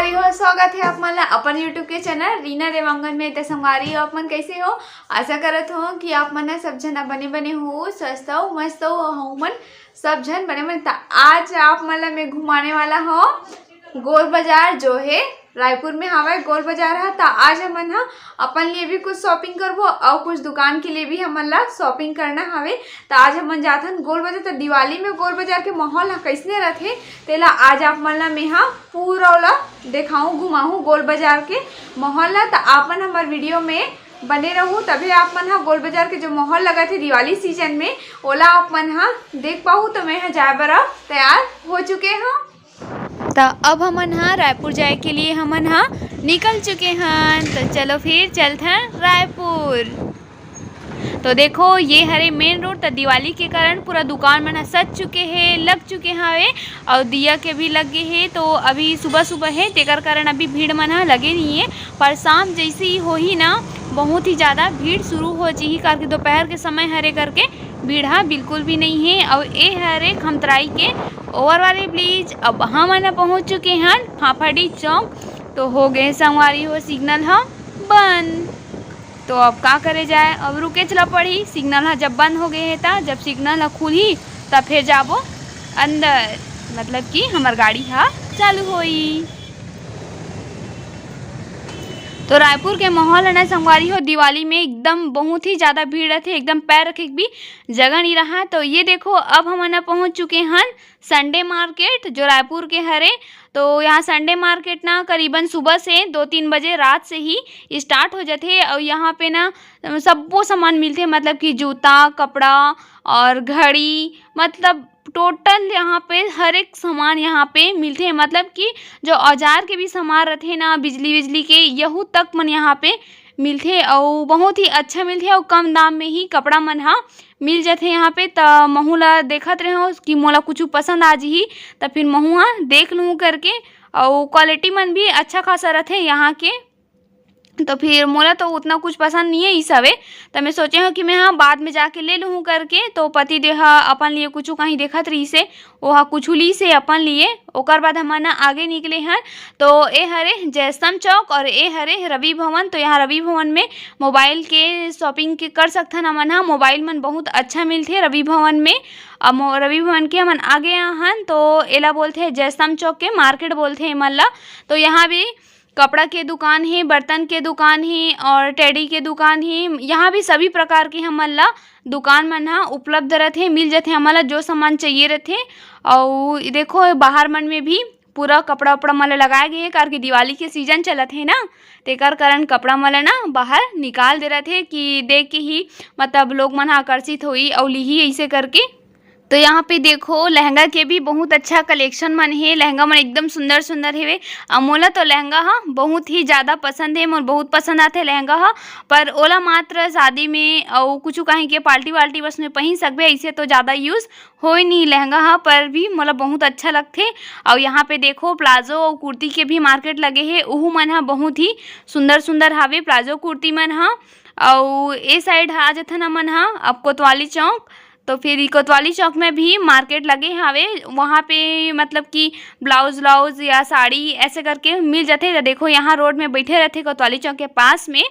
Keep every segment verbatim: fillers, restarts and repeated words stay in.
संगवारी हो, स्वागत हे आप मन ला अपन YouTube के चैनल रीना देवांगन में। त संगवारी हो, आप मन कैसे हो? आशा करत हो कि आप मन ह सब झन बने बने हो, स्वस्थ हो, मस्त हो, अउ हमन सब झन बने बने। त आज आप मन ला मैं घुमाने वाला हो गोल बाजार, जो है रायपुर में हावय गोल बाजार ह। त आज हमन ह अपन लिए भी कुछ शॉपिंग करबो अउ कुछ दुकान के लिए भी हमन ला शॉपिंग करना हावे। त आज हमन जाथन गोल बाजार। त दिवाली में गोल बाजार के माहौल ह कइसने रथे, तेला आज आप मन ला मेहा पूरा ओला देखाहूँ, घुमाहूँ गोल बाजार के माहौल ला। त आप मन हमर वीडियो में बने रहू, तभे आप मन ह गोल बाजार के जो माहौल लगत हे दिवाली सीजन में, ओला आप मन ह देख पाहू। त मैं ह जाए बर अब तैयार हो चुके हूँ। त अब हमन ह रायपुर जाए के लिए हमन ह निकल चुके हन। त चलो फिर चलथन रायपुर। तो देखो, ये हरे मेन रोड। त दिवाली के कारण पूरा दुकान मन ह सज चुके हे, लग चुके हवे, अउ दिया के भी लग गे हे। तो अभी सुबह सुबह हे, तेकर कारण अभी भीड़ मन ह लगे नहीं हे, पर शाम जैसे ही होही ना, बहुत ही ज़्यादा भीड़ शुरू हो जही, करके दोपहर के समय हरे करके भीड़ ह बिल्कुल भी नहीं हे। अउ ए हरे खमतराई के ओवर वाले ब्रिज। अब हमन ह पहुँच चुके हन फाफाडी चौक। तो हो गए संगवारी हो, सिग्नल ह बंद। तो अब का करे जाए, अब रुकेच ला पड़ही। सिग्नल ह जब बंद हो गए हे, त जब सिग्नल ह खुलही, त फिर जाबो अंदर, मतलब कि हमर गाड़ी ह चालू होई। तो रायपुर के माहौल है ना संगवारी हो, दिवाली में एकदम बहुत ही ज़्यादा भीड़ रहथे, एकदम पैर रखे के भी जगह नहीं रहा। तो ये देखो, अब हमन ह पहुँच चुके हन संडे मार्केट, जो रायपुर के हरे। तो यहाँ संडे मार्केट ना करीबन सुबह से दो तीन बजे रात से ही स्टार्ट हो जाथे। और यहाँ पे ना सब्बो सामान मिलथे, मतलब कि जूता, कपड़ा और घड़ी, मतलब टोटल यहाँ पे हर एक सामान यहाँ पे मिलथे। मतलब कि जो औजार के भी सामान रथे ना, बिजली बिजली के, यहू तक मन यहाँ पे मिलथे। और बहुत ही अच्छा मिलथे और कम दाम में ही कपड़ा मन ह मिल जाथे यहाँ पे। त महू ला देखत रहे हो कि मोला कुछ पसंद आ जही, त फिर महू ह देख लूँ करके। और क्वालिटी मन भी अच्छा खासा रथे यहाँ के। तो फिर मोला तो उतना कुछ पसंद नहीं है इस हवे, तो मैं सोचे हूँ कि मैं हाँ बाद में जाके ले लूँ करके। तो पति देव ह अपन लिए कुछ कहीं देखत रही से, ओहा कुछ ली से अपन लिए। ओकर बाद हमन आगे निकले हन। तो ए हरे जयस्तंभ चौक और ए हरे रवि भवन। तो यहाँ रवि भवन में मोबाइल के शॉपिंग के कर सकथन हमन ह। मोबाइल मन बहुत अच्छा मिलथे रवि भवन में। अब मो-, रवि भवन के हमन आगे हन, तो एला बोलथे जयस्तंभ चौक के मार्केट बोलथे एमन ला। तो यहाँ भी कपड़ा के दुकान हे, बर्तन के दुकान हे और टेडी के दुकान हे। यहाँ भी सभी प्रकार के हमन ला दुकान मन ह उपलब्ध रथे, मिल जथे हमन ला जो सामान चाहिए रथे। अउ देखो, बाहर मन में भी पूरा कपड़ा उपड़ा मन ला लगाए गए हे, काबर कि दिवाली के सीजन चलत हे ना, तेकर कारण कपड़ा मन ला ना बाहर निकाल दे रथे कि देख के ही, मतलब, लोग मन ह आकर्षित होई अउ लिही, ऐसे करके। तो यहाँ पे देखो, लहंगा के भी बहुत अच्छा कलेक्शन मन हे। लहंगा मन एकदम सुंदर सुंदर हेवे। अउ मोला तो लहंगा ह बहुत ही ज़्यादा पसंद हे, मोर बहुत पसंद आथे लहंगा ह। पर ओला मात्र शादी में अउ कुछ कहीं के पार्टी वार्टी बस में पहिन सकबे, ऐसे तो ज़्यादा यूज़ होय नहीं लहंगा ह। पर भी मोला बहुत अच्छा लगथे। अउ यहाँ पे देखो, प्लाजो अउ कुर्ती के भी मार्केट लगे हे, उहू मन ह बहुत ही सुंदर सुंदर हावे प्लाजो कुर्ती मन ह। अउ ए साइड ह आ जथन हमन ह अब कोतवाली चौक। तो फिर ई कोतवाली चौक में भी मार्केट लगे हावे, वहाँ पे मतलब कि ब्लाउज व्लाउज या साड़ी ऐसे करके मिल जाथे। तो देखो, यहाँ रोड में बैठे रहथे कोतवाली चौक के पास में।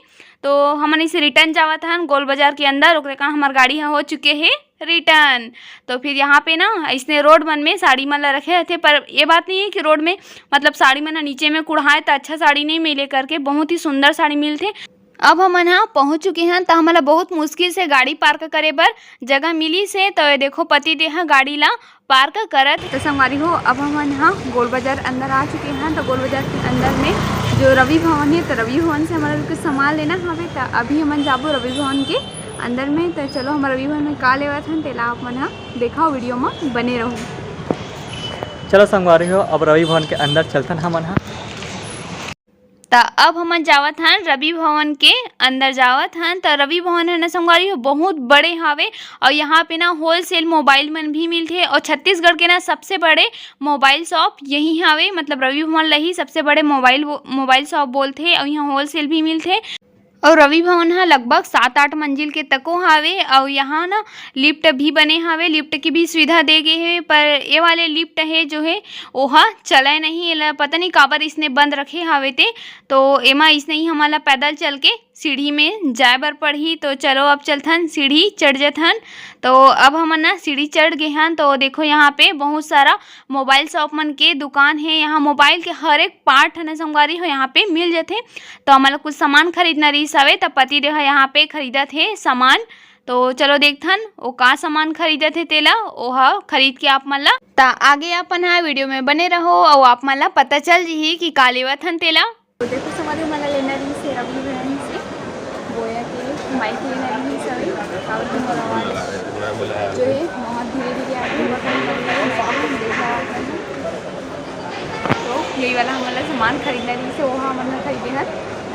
तो हमन इसे रिटर्न जावत हन गोल बाजार के अंदर, ओकरे कारण हमार गाड़ी ह हो चुके हे रिटर्न। तो फिर यहाँ पे ना इसने रोड मन में साड़ी मन ला रखे रहथे, पर ये बात नहीं है कि रोड में, मतलब, साड़ी मन ह नीचे में कुढ़ाए त अच्छा साड़ी नहीं मिले करके, बहुत ही सुंदर साड़ी मिलथे। अब हमन ह पहुंच चुके हन, त हमन ला बहुत मुश्किल से गाड़ी पार्क करे बर जगह मिलिस हे। त ये देखो, पति देव ह गाड़ी ला पार्क करत। तो संगवारी हो, अब हमन ह गोल बाजार अंदर आ चुके हन। तो गोल बाजार के अंदर में जो रवि भवन हे, तो रवि भवन से हमन ला कुछ सामान लेना हवे। तो अभी हमन जाबो रवि भवन के अंदर में। तो चलो, हम रवि भवन में का लेवत हन, तेला आप मन ह देखा, वीडियो में बने रहू। चलो संगवारी हो, अब रवि भवन के अंदर चलथन हमन ह। त अब हमन जावत हन रवि भवन के अंदर जावत हन। त रवि भवन है ना संगवारी हो, बहुत बड़े हावे। और यहाँ पे ना होलसेल मोबाइल मन भी मिलथे और छत्तीसगढ़ के ना सबसे बड़े मोबाइल शॉप यही हावे, मतलब रवि भवन ला ही सबसे बड़े मोबाइल वो-, मोबाइल शॉप बोलथे और यहाँ होलसेल भी मिलथे। अउ रवि भवन ह लगभग सात आठ मंजिल के तको हावे, अउ यहाँ ना लिफ्ट भी बने हावे, लिफ्ट के भी सुविधा दे गे हे, पर ये वाले लिफ्ट हे जो हे ओहा चलय नहीं, एला पता नहीं काबर इसने बंद रखे हावे ते। तो एमा इसने ही हमन ला पैदल चल के सीढ़ी में जाए बर पड़ही। तो चलो अब चलथन, सीढ़ी चढ़ जथन। तो अब हमन ना सीढ़ी चढ़ गे हन। तो देखो यहाँ पे बहुत सारा मोबाइल शॉप मन के दुकान हे। यहाँ मोबाइल के हर एक पार्ट ह ना संगवारी हो यहाँ पे मिल जथे। तो हमन ला कुछ सामान खरीदना रहिस हवे, त पति देव ह यहाँ पे खरीदत हे सामान। तो चलो देखथन ओ का सामान खरीदत हे तेला, ओह खरीद के आप मन ला। त आगे अपन हा वीडियो में बने रहो अउ आप मन ला पता चल जही कि का लेवत हन तेला। तो देखो संगवारी, हमन ला लेना रहिस हे रवि भवन से बोया के माइक लेना रहिस हवे, काबर के मोर आवाज जो है बहुत धीरे धीरे आगे बढ़ रही है। तो यही वाला हमन ला सामान खरीदना रहिस हे, वो हमन ला खरीदे हन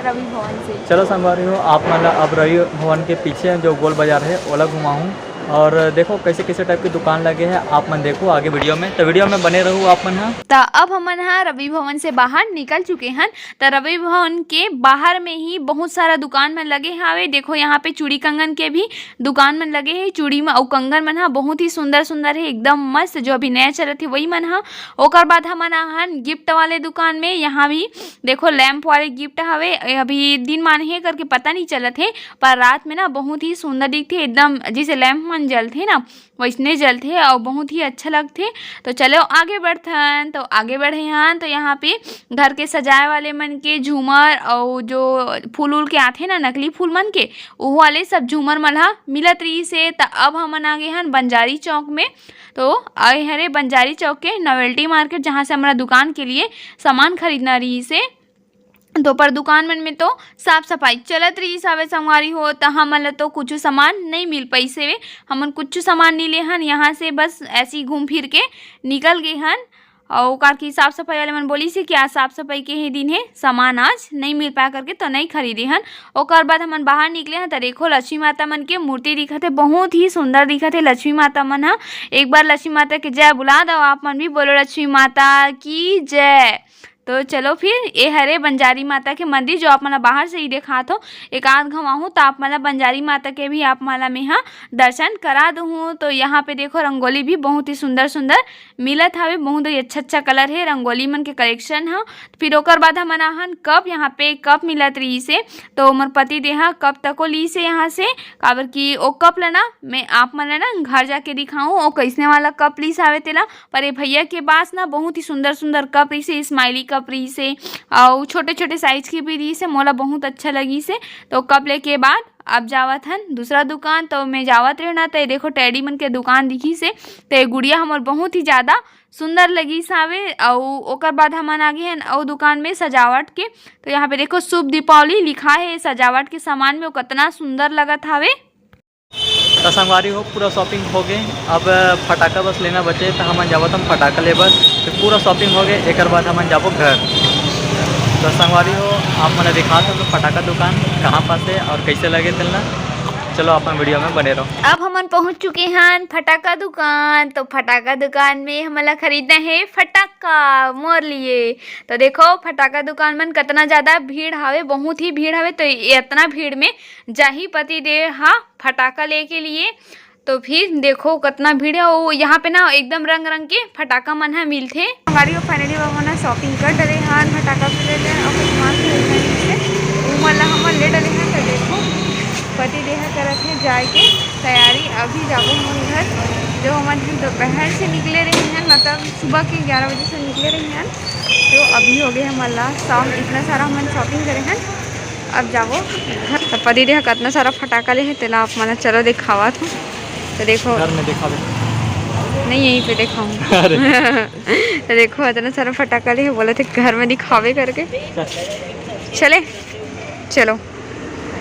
रवि भवन से। चलो संगवारी हो, आप मन ला अब रवि भवन के पीछे जो गोल बाजार है ओला घुमाहूँ। और देखो कैसे कैसे टाइप की दुकान लगे है, आप मन देखो आगे वीडियो में, तो वीडियो में बने रहू आप मन हा। त अब हमन हा रवि भवन से बाहर निकल चुके हन। त रवि भवन के बाहर में ही बहुत सारा दुकान मन लगे हावे। देखो यहाँ पे चूड़ी कंगन के भी दुकान मन लगे हे। चूड़ी म अउ कंगन मन हा बहुत ही सुंदर सुंदर हे, एकदम मस्त। जो अभी नया चलत हे वही मन हा। ओकर बाद हमन आहन गिफ्ट वाले दुकान में। यहाँ भी देखो लैंप वाले गिफ्ट हवे, अभी दिन मान हे करके पता नहीं चलत हे, पर रात में ना बहुत ही सुंदर दिखथे, एकदम जैसे लैंप मन जलथे ना वैसने जलथे अउ बहुत ही अच्छा लगथे। तो चलो आगे बढ़थन। तो आगे बढ़े हन तो यहाँ पे घर के सजाए वाले मन के झूमर अउ जो फूल उल के आथे ना नकली फूल मन के, ओहू वाले सब झूमर मन ह मिलत रहिस हे। त अब हमन आ गे हन बंजारी चौक में। तो आए हरे बंजारी चौक के नोवेल्टी मार्केट, जहाँ से हमरा दुकान के लिए सामान खरीदना रहिस हे। तो पर दुकान मन में तो साफ सफाई चलत रहिस हवे संगवारी हो, त हमन ल तो कुछ सामान नहीं मिल पाइस हवे। हमन कुछ सामान नहीं ले हन यहाँ से, बस ऐसे ही घूम फिर के निकल गे हन। अउ काकि साफ सफाई वाले मन बोलिस हे कि आज साफ सफाई के ही दिन हे, सामान आज नहीं मिल पाए करके तो नहीं खरीदे हन। ओकर बाद हमन बाहर निकले हन त देखो लक्ष्मी माता मन के मूर्ति दिखत हे, बहुत ही सुंदर दिखत हे लक्ष्मी माता मन ह। एक बार लक्ष्मी माता के जय बुला दो, आप मन भी बोलो लक्ष्मी माता की जय। तो चलो फिर, ए हरे बंजारी माता के मंदिर, जो आप मन ल बाहर से ही देखात हो, एक आध घाव आहूँ त आप मन ल बंजारी माता के भी आप मन ल मेहा दर्शन करा दूहूँ। तो यहाँ पे देखो रंगोली भी बहुत ही सुंदर सुंदर मिलत हवे, बहुत ही अच्छा अच्छा कलर हे रंगोली मन के कलेक्शन ह। फिर ओकर बाद हमन आहन कप, यहाँ पे कप मिलत रहिस हे, तो मोर पति देहा कप तको लीस हे यहाँ से, काबर कि ओ कप ल ना मैं आप मन ल ना घर जाके दिखाऊँ ओ कैसने वाला कप लीस हावे तेला। पर ये भैया के पास ना बहुत ही सुंदर सुंदर कप रहिस हे, स्माइली कप रहिस हे, अउ छोटे छोटे साइज के भी रहिस हे, मोला बहुत अच्छा लगिस हे। तो कप लेके बाद अब जावत हन दूसरा दुकान। तो मैं जावत रहे ना, तो ये देखो टेडी मन के दुकान दिखिस हे, तो ये गुड़िया हमर बहुत ही ज्यादा सुंदर लगिस हावे। अउ ओकर बाद हमन आ गे हन अउ दुकान में सजावट के। तो यहाँ पे देखो शुभ दीपावली लिखा है सजावट के सामान में, वो कितना सुंदर लगत हावे। त संगवारी हो, पूरा शॉपिंग हो गे, अब फटाका बस लेना बचे, त हमन जावत हन फटाका ले बर। फिर पूरा शॉपिंग हो गे, एकर बाद हमन जाबो घर। त संगवारी हो, आप मन ल दिखात हन फटाका दुकान कहाँ पास हे अउ कैसे लगे तेन ल। चलो अपन वीडियो में बने रहो। अब हमन पहुंच चुके हन फटाका दुकान। तो फटाका दुकान में हमन ला खरीदना है फटाका मोर लिए। तो देखो फटाका दुकान मन कितना ज्यादा भीड़ हावे, बहुत ही भीड़ हावे। तो इतना भीड़ में जाही पति देव हा फटाका लेके लिए। तो फिर देखो कितना भीड़ है। वो यहाँ पे ना एकदम रंग रंग के फटाका मन ह मिलथे। हमारी वो finally वो हमन शॉपिंग कर डरे हन फटाका के लिए, और कुछ सामान खरीदना है इससे, वो मन ला हमन ले डरे हन। तो देखो पति देह करत है जाए के तैयारी। अभी जाबो हमन घर। जो हमन दोपहर से निकले रहे हैं, मतलब सुबह के ग्यारह बजे से निकले रहे हैं, तो अभी हो गए हमन ला शाम। इतना सारा हमन शॉपिंग करे हैं। अब जाबो घर। तो पति देह कितना सारा फटाका ले है, तेला आप मन ला चलो दिखावत हूँ। तो देखो घर में दिखावे। नहीं, यहीं पे दिखाऊँ। अरे। तो देखो इतना सारा फटाका ले है, बोलथे घर में दिखावे करके। चल। चले, चलो।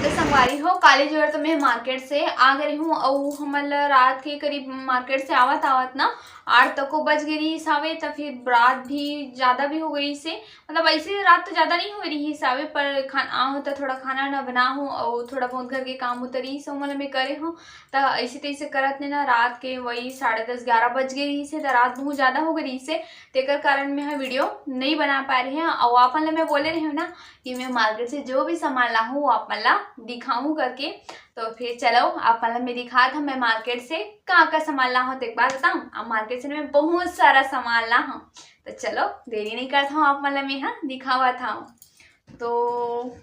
तो संगवारी हो, काली जोर तो मैं मार्केट से आ गई हूँ, अउ हमन ल रात के करीब मार्केट से आवत आवत ना आठ तको बज गे रहिस हावे, त फिर रात भी ज्यादा भी हो गई से, मतलब ऐसे रात तो ज्यादा नहीं हो रही हिसाबे, पर खान आहो त थोड़ा खाना ना बनाहो और थोड़ा बहुत घर के काम उतरी से ओमन मैं करे हो, त ऐसे तैसे करत ने ना रात के वही साढ़े दस ग्यारह बज गए रही से, त रात बहुत ज्यादा हो गई रही से, तेकर कारण मैं ह वीडियो नहीं बना पा रही हूँ। और आप मन ला मैं बोले रही हूँ ना कि मैं मार्केट से जो भी सामान लाहूँ वो आप मन ला दिखाऊँ करके, तो फिर चलो आप मन ला मैं दिखात हूँ मैं मार्केट से का का सामान लाहूँ, तो एक बार बताऊँ आप मार्केट से मैं बहुत सारा सामान लाहूँ। तो चलो देरी नहीं करता हूँ, आप मन ला मैं ह दिखावत हूँ। तो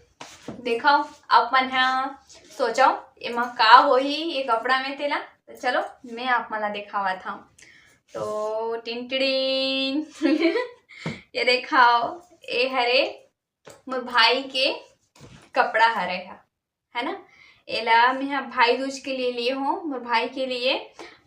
देखो, आप मन ह सोचो एमा का होही ये कपड़ा में तेला, तो चलो मैं आप मन ला दिखावत हूँ। तो टिन टिड़ीन ये देखो, ए हरे मोर भाई के कपड़ा हरे ह, है ना। एला मैं ह भाई दूज के लिए लिए हूँ, मोर भाई के लिए,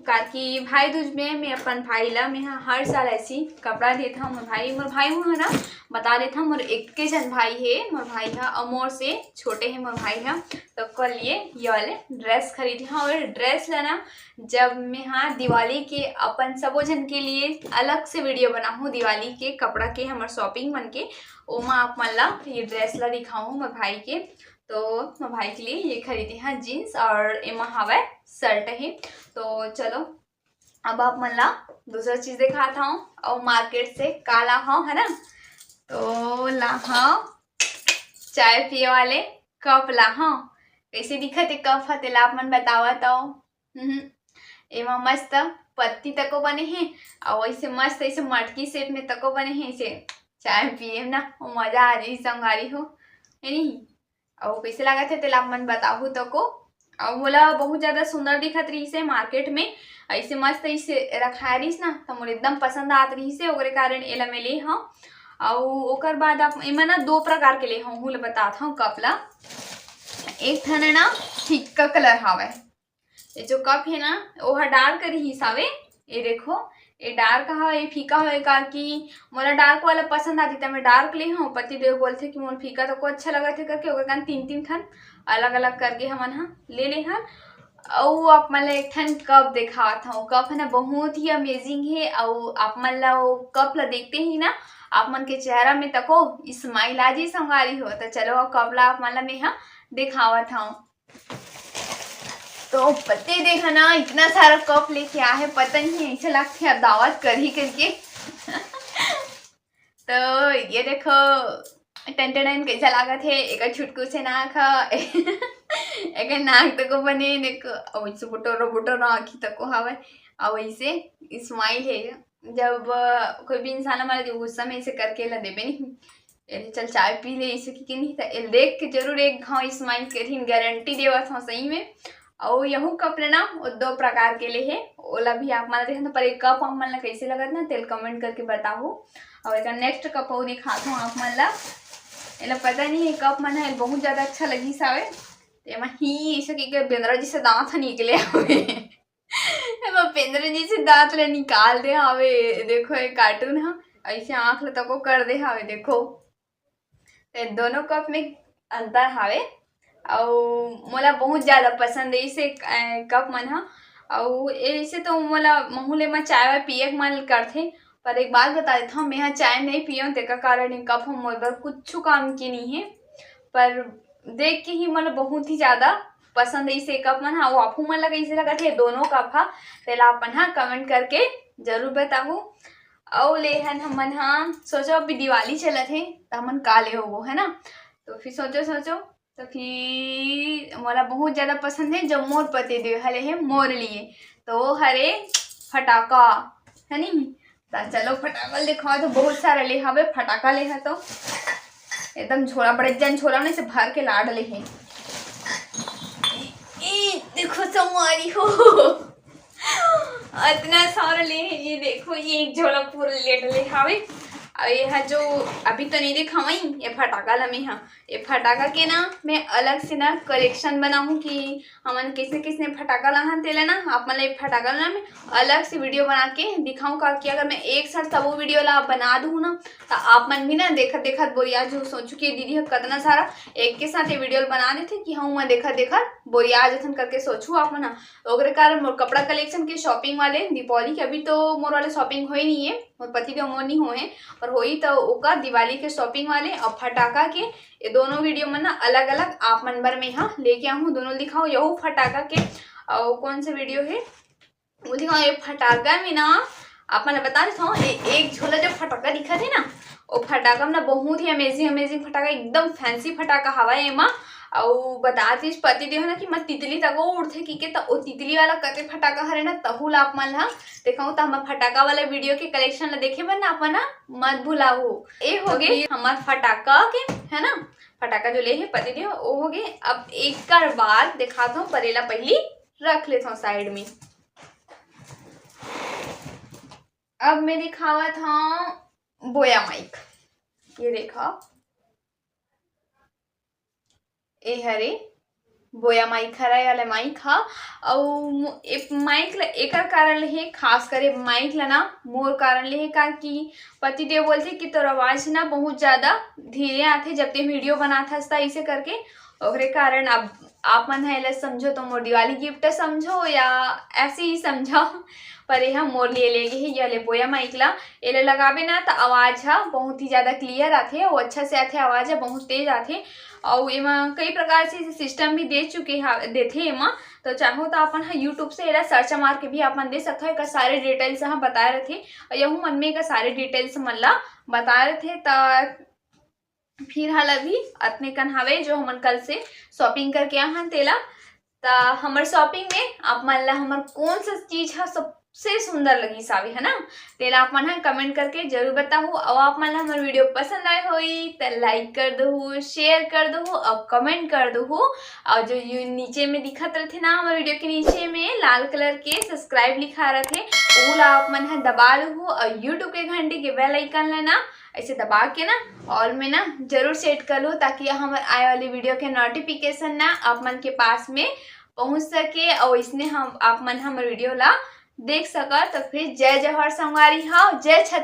काकि भाई दूज में मैं अपन भाई ला मैं ह हर साल ऐसी कपड़ा देत हूँ। मोर भाई, मोर भाई हूँ है ना, बता देत हूँ, मोर एक के जन भाई है मोर भाई ह, और मोर से छोटे है मोर भाई ह। तो कल ये ये वाले ड्रेस खरीदे हूँ, और ड्रेस ला ना जब मैं ह दिवाली के अपन सबो जन के लिए अलग से वीडियो बनाहूँ, दिवाली के कपड़ा के हमर शॉपिंग मन के, ओमा आप मन ला ये ड्रेस ला दिखाऊँ मोर भाई के। तो मोर भाई के लिए ये खरीदे हूँ जीन्स और एमा हवय शर्ट है। तो चलो अब आप मन ला दूसरा चीज दिखात हूँ और मार्केट से का ला हूँ, है ना। तो ला हूँ चाय पिए वाले कप ला हूँ। कैसे दिखत है कप ह, तेला आप मन बतावा तो। हम्म, एमा मस्त पत्ती तको बने हे, और ऐसे मस्त ऐसे मटकी शेप में तको बने हे, ऐसे चाय पिए ना, वो मजा आ जाही संगवारी हो, है नी। और कैसे लागत है तेला आप मन बताहू तको। और मोला बहुत ज्यादा सुंदर दिखत रहिस हे मार्केट में, ऐसे मस्त ऐसे रखाय रहिस ना, तो मोला एकदम पसंद आत रहिस हे, ओकरे कारण एला मैं ले हूँ। और ओकर बाद आप एमा ना दो प्रकार के ले हूँ, हूँ ले बतात हूँ कप ला। एक ठन है ना फीका कलर हावय, ये जो कप है ना, ओहा डार्क रहिस हावे। ये देखो, ये डार्क हवय, ये फीका हवय, काकि मोला डार्क वाला पसंद आती, त मैं डार्क ले हूँ। पति देव बोलथे कि मोर फीका तको अच्छा लगत है करके, ओकर कारण तीन तीन ठन अलग अलग करके हमन ह ले ले हन। अउ आप मन ला एक ठन कप देखात हूँ। कप है ना बहुत ही अमेजिंग है, अउ आप मन ला वो कप ला देखते ही ना आप मन के चेहरा में तको स्माइल आ जी संगवारी हो। तो चलो वो कप ला आप मन ला मैं ह देखावत हूँ। तो पति देव ना इतना सारा कप लेके आए है, पता नहीं ऐसे लगथे अब दावत करही करके। तो ये देखो, टन टन टन कैसा लागत है, एक छुटकू से नाक ह, एक नाक तको बने, एक अउ ऐसे बुटोरो बुटोरो आँखी तको हवय, अउ ऐसे स्माइल है। जब अ, कोई भी इंसान हमारे जो गुस्सा में ऐसे करके ला देबे नहीं, "अरे चल चाय पी ले," ऐसे की, की नहीं, तो एल देख के जरूर एक घाव स्माइल करही, गारंटी देवत हूँ सही में। और यहू कप लेना वो दो प्रकार के ले है, ओला भी आप मन देखना, पर एक कप आप मन ला कैसे लगत ना, तेल कमेंट करके बताहू। और एक नेक्स्ट कप और दिखात हूँ आप मन ला। एला पता नहीं है कप मन है बहुत ज्यादा अच्छा लगी सावे, एमा ही ऐसे की के बेंदरा जी से दांत ह निकले हवे। एमा बेंदरा जी से दांत ले निकाल दे हावे। देखो ये कार्टून ह ऐसे आंख ल तको कर दे हावे। देखो ये दोनों कप में अंतर हावे। अउ मोला बहुत ज्यादा पसंद है इसे कप मन ह। अउ ऐसे तो मोला महू ले म चाय वाय पिए के मन करथे, पर एक बात बता देता हूँ, मैं ह चाय नहीं पियो, तेकर कारण ये कप ह मोर बर कुछ काम की नहीं है। पर देख के ही मोला बहुत ही ज्यादा पसंद है इसे कप मन ह। अउ आपू मन ला कैसे लगत है दोनों कप ह, तेला अपन ह कमेंट करके जरूर बताहू। अउ लेहन हमन ह सोचो अभी दिवाली चलत है, त हमन का ले होबो, है ना। तो फिर सोचो सोचो, तो फिर मोला बहुत ज्यादा पसंद है जो मोर पति देव हले है मोर लिए, तो वो हरे फटाका, है नी। त चलो फटाका ले दिखाओ, तो बहुत सारा ले हवे फटाका ले ह तो एकदम झोला, बड़े जन झोला में से भर के लाड ले है। ई देखो संगवारी हो, इतना सारा ले है, ये देखो ये एक झोला पूरा लेट ले हवे। अउ ये ह जो अभी तो नहीं दिखावई, ये फटाका ला मैं ह, ये फटाका के ना मैं अलग से ना कलेक्शन बनाहूँ कि हमन किसने किसने फटाका लाहन, तेला ना आप मन ला ये फटाका ला मैं अलग से वीडियो बना के दिखाऊँ, का कि अगर मैं एक साथ सबो वीडियो ला बना दूँ ना, त आप मन भी ना देखत देखत बोरिया जो सोचू कि दीदी ह कतना सारा एक के साथ ये वीडियो बना देथे कि हम देखत देखत बोरिया जथन करके सोचू आप मन ह। ओकरे कारण मोर कपड़ा कलेक्शन के शॉपिंग वाले दीपावली के अभी तो मोर वाले शॉपिंग होए नहीं है, मोर पति देव मोर नहीं होए हैं, पर होई तो ओकर दिवाली के शॉपिंग वाले और फटाका के ये दोनों वीडियो में ना अलग अलग आप मन बर में यहाँ लेके आहूँ, दोनों दिखाऊँ। यहू फटाका के और कौन से वीडियो है वो दिखाऊँ। ये फटाका में ना आप मन ला बता देता हूँ, ए-, एक झोला जो फटाका दिखत है ना, वो फटाका में ना बहुत ही अमेजिंग अमेजिंग फटाका, एकदम फैंसी फटाका हवा है एमा। अउ बतात रहिस पति देव ना कि मैं तितली तको उड़थे कि के, त ओ तितली वाला कते फटाका हरे ना, तहू ला आप मन ला देखाऊँ। त हमर फटाका वाला वीडियो के कलेक्शन ला देखे बर ना आप मन ना मत भुलाहू। ए होगे हमर फटाका के, है ना, फटाका जो ले हे पति देव, ओ होगे। अब एकर बाद देखात हूँ, पर एला पहली रख लेत हूँ साइड में। अब मैं दिखावत हूँ बोया माइक। ये देखा, ए हरे बोया माइक हरा, ये वाला माइक ह। अउ मो-, ए माइक ल एकर कारण ले हे, खास करे माइक ल ना मोर कारण ले हे, का कि पति देव बोलथे कि तोर आवाज ना बहुत ज्यादा धीरे आथे जब ते वीडियो बनात हस त, इसे करके ओकरे कारण अब आप मन ह एला समझो तो मोर दिवाली गिफ्ट समझो या ऐसे ही समझो, पर एहा मोर लिए ले गे हे। ये ले बोया माइक ला, एला लगाबे ना त आवाज ह बहुत ही ज्यादा क्लियर आथे, वो अच्छा से आथे, आवाज ह बहुत तेज आथे। अउ एमा कई प्रकार से सिस्टम भी दे चुके हा, देथे एमा, तो चाहो तो अपन ह YouTube से एला सर्च मार के भी अपन दे सकथो। एकर सारे डिटेल्स ह बताए रथे, अउ यहू मन में एकर सारे डिटेल्स मन ला बताए रथे। त फिलहाल अभी अतने कन हावे जो हमन कल से शॉपिंग करके आहन तेला। त हमर शॉपिंग में आप मन ला हमर कौन सा चीज ह सबसे सुंदर लगिस हावे, है ना, तेला आप मन ह कमेंट करके जरूर बताहू। अउ आप मन ला हमर वीडियो पसंद आए होई त लाइक कर दहू, शेयर कर दहू अउ कमेंट कर दहू। अउ जो यू नीचे में दिखत रथे ना हमर वीडियो के नीचे में लाल कलर के सब्सक्राइब लिखा रथे, ओला आप मन ह दबा लहू अउ YouTube के घंटी के बेल आइकन ला ना ऐसे दबा के ना ऑल में ना जरूर सेट कर लो, ताकि हमर आए वाली वीडियो के नोटिफिकेशन ना आप मन के पास में पहुंच सके और इसने हम आप मन हमर वीडियो ला देख सकत। तो फिर जय जोहार संगवारी हो, जय छत्तीसगढ़।